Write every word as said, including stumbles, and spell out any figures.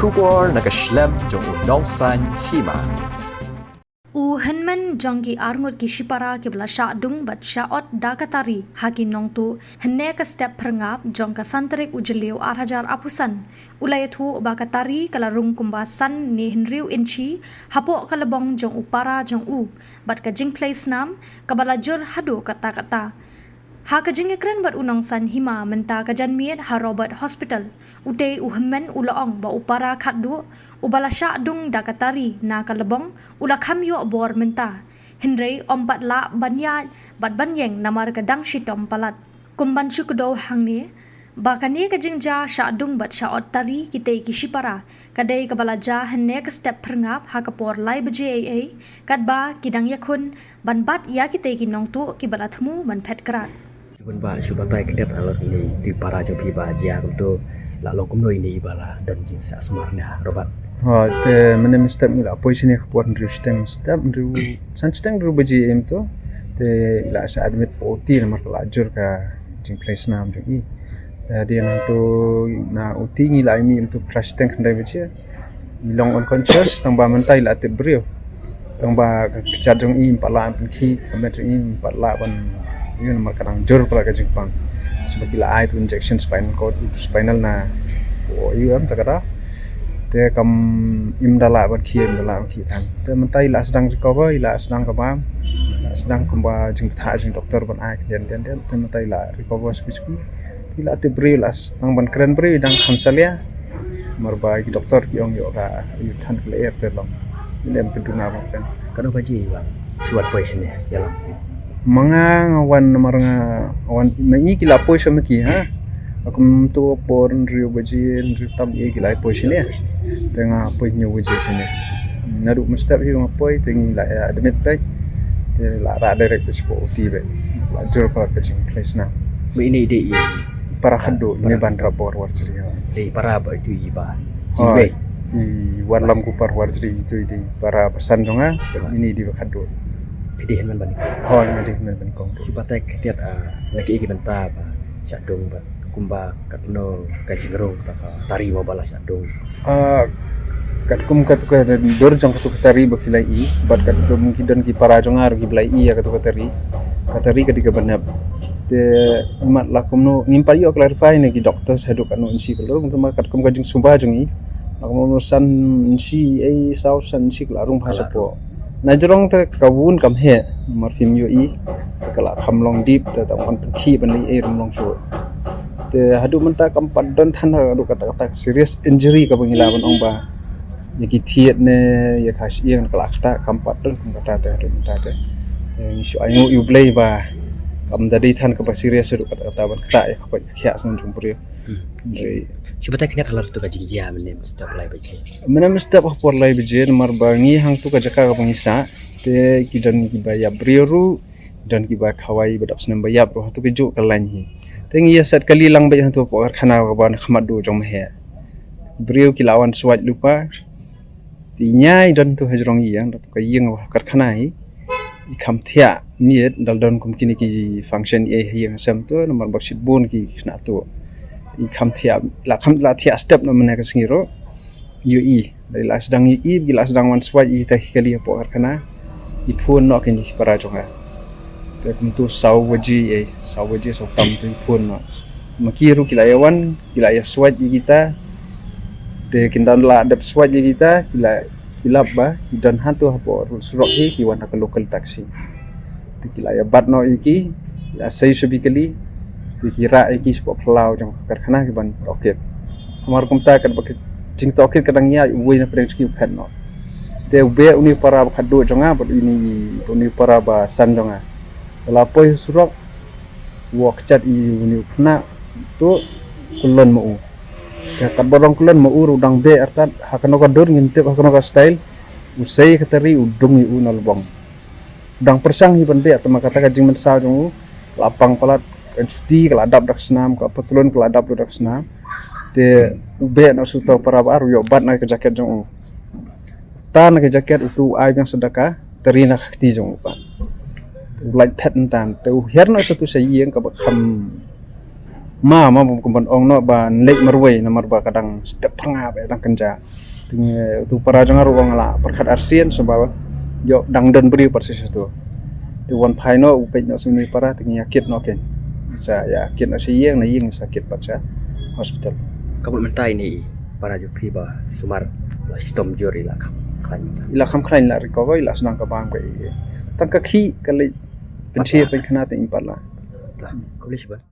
Khubor na ka shlem jong u Nongsaiñ Hima. U hynmen jong ki arngut ki shipara kiba la shah dung bad shah ot da ka tari ha ki nongtuh hynne ka step phyrngap jong ka san tarik u Jylliew ar hajar arphew san, u la ïathuh ba ka tari ka la rung kumba san ne hynriew inchi hapoh ka lbong jong u para jong u, bad ka jingphlei snam kaba la jur haduh katta katta. Ha ka jingïakren bad u Nongsaiñ Hima mynta ka janmiet ha Robert Hospital, utei u hynmen u la ong ba u para khatduh uba la shah dung da ka tari na ka lbong u la kham ïoh bor mynta, hynrei ym pat lah ban ïaid bad ban ïeng namar ka dang shitom palat. Kum ban shu kdew hangne ba kane ka jingjia shah dung bad shah ot tari kitei ki shipara ka dei kaba la jia hynne ka step phyrngap ha ka por lai baje eiei, katba ki dang ïakhun ban bat ïa kitei ki nongtuh kiba la thmu ban phet krad. Bun ba shu batai khyndiat halor ine i para jong phi ba jia kumto, la long kumno ine i ba la don jingshah sumar ne, Robert? Ha, te mynne mynstep ngi la poi shane ka por hynriew shiteng mynstep, hynriew san shiteng hynriew baje em to. Te i la shah admit hapoh O T namar ka la jur ka jingphlei snam jong i. Te hadien hangto na O T ngi la ïa mih mynta phra shiteng khyndai baje. I long unconscious, tang ba mynta i la tip briew. Tang ba ka kjat jong i ym pat lah ban khih, ka met jong i ym pat lah ban, ïoh namar ka dang jur palat ka jingpang. Shuwa ki la ai tu injection spinal cord, spinal na, o, ïoh em ta ka da. Te kam, im da lah ban khih, im da lah ban khih than. Te mynta i la sdang recover, i la sdang ka bam. La sdang kumba jingbthah jong doktor ban ai khyndiat khyndiat. Te mynta i la recover shuh shuh. I la tip briew, la sdang ban kren briew, i dang kham salia. Namar ba ki doktor ki ong ïoh ka, ïoh than ka lyer te long. I lem pynduh na ban kren. Katno baje ba phi wan poi shane ïalam? Ma nga nga wan namar nga wan ma i ki la poi sha ma ki, ha. Kumto por hynriew baje, hynriew tam i ki la poi shane. Te nga poi hynñiew baje shane. Naduh mynstep hi nga poi te ngi la, eh, admit beit. Te la rah direct beit sha O T beit. La jur palat ka jingphlei snam. Ba ine i dei i para khatduh, i mei ban rap bor Warjri, ha. Dei para ba itu i ba. Hooid. I Warlam Kupar Warjri itu i dei para ba san jong nga, ine i dei ba khatduh. Phi dei hynmen ba nyngkong? Hooid, nga dei hynmen ba nyngkong. Shu batai khyndiat, ah, na kiei ki bynta ba shah dung bad kumba katno ka jingrung kata ka tari ba la shah dung? Ah, katkum katu ka dur jong katu ka tari ba phi la ïohi, bad katkum ki don ki para jong nga ruh kiba la ïohi ïa katu ka tari. Ka tari ka dei kaba nep. Te imat la kumno ngim pat ïoh clarify na ki doctor shaduh katno inchi ka la rung, tangba katkum ka jingsuba jong i, la kumno san inchi, eh, saw san inchi ka la rung bha shapoh. Na jrong te ka wound kam heh, namar phim ïohi, te ka la kham long deep, te tang ban pynkhih ban leh ei ruh ym long shuh. Te haduh mynta kam pat don than haduh kata kata serious injury kaba ngi lah ban ong ba ïa ki thied ne ïa ka shyieng ka la ktah, kam pat don kum kata te haduh mynta te. Te ngi shu ainguh ïa U Blei ba kam da dei than kaba serious haduh kata kata ban ktah ïa ka pait ka khiah sngewbha jong u briew. Hmm. Hynrei shu batai khyndiat halor tu ka jingjia mynne mynstep lai baje. Mynne mynstep ha por lai baje namar ba ngi hangtu ka jaka kaba ngi sah, te ki don kiba ïap briew ruh, don kiba khawai ba dap snem ba ïap ruh, hangtu ka juh ka lain hi. Te ngi ïa set kali lang beit hangtu hapoh karkhana kaba na khmat duh jong Maheh. Briew ki la wan swait lypa. Te ïa i don tu hajrong ïing, don tu ka ïing ba karkhana hi. I kham thiah miet, dal don kum kine ki function ei ha ïing ha sem tu, namar ba shibun ki khynnah tu. I kham thiah, la kham la thiah step na mynne ka sngi ruh. Ïohi, da i la sdang ïohi, ki la sdang wan swait ïa kita ki kali hapoh karkhana. I phone noh kine ki para jong nga. Te kumtu saw baje, eh, saw baje saw tam tu i phone noh. Ma ki ruh ki la ïa wan, ki la ïa swait ïa kita. Te kin dang la dep swait ïa kita, ki la, ki lap ba ki don hangtu hapoh surok hi, ki wan ha ka local taxi. Te ki la ïa bat noh ïa ki, ïa sei sha bikali, te ki rah ïa ki shapoh khlaw jong ka karkhana ki ban tohkit. Namar kumta katba ka jingtohkit ka dang ïaid, uwei na pdeng jong ki u phet noh. Te u beh une u para ba khatduh jong nga bad une, une u para ba san jong nga, u la poi ha surok, u kjat ïa une u khynnah tu, kyllon ma u. Te katba dang kyllon ma u ruh u dang beh artat, ha kano ka dur ngim tip, ha kano ka style, u sei ka tari u dung ïa u na lbong. Dang pyrshang hi ban beh, tangba kata ka jingmynsaw jong u la pang palat, ka juti ka la dap da ka snam, ka patlun ka la dap da ka snam. Te u beh noh sha uta u para ba ar, u ïoh bat na ka jaket jong u. Tan na ka jaket, utu u ai biang sdaka, tari na ka kti jong u pat. Te u lait phet ntan, te u hiar noh sha utu sha ïing kaba kham Ma ma bym kumban ong noh ban leit marwei namar ba ka dang step pyrngap, eh, dang kynja. Te ngi, utu para jong nga ruh ong la pyrkhat arsien, shu ba ïoh dang don briew pat shisha tu. Te wan phai noh u peit noh sha une para, te ngi ïa kit noh kein. Sa ïa kit noh sha ïing, na ïing sa kit pat sha hospital. Ka mut mynta ine i para jong phi ba sumar la shitom jur, i la kham khlaiñ mynta? I la kham khlaiñ, la recover, i la sdang ka bam ka i. Tang ka khih ka leit pynshai pynkhana te im pat la. Khublei shibun.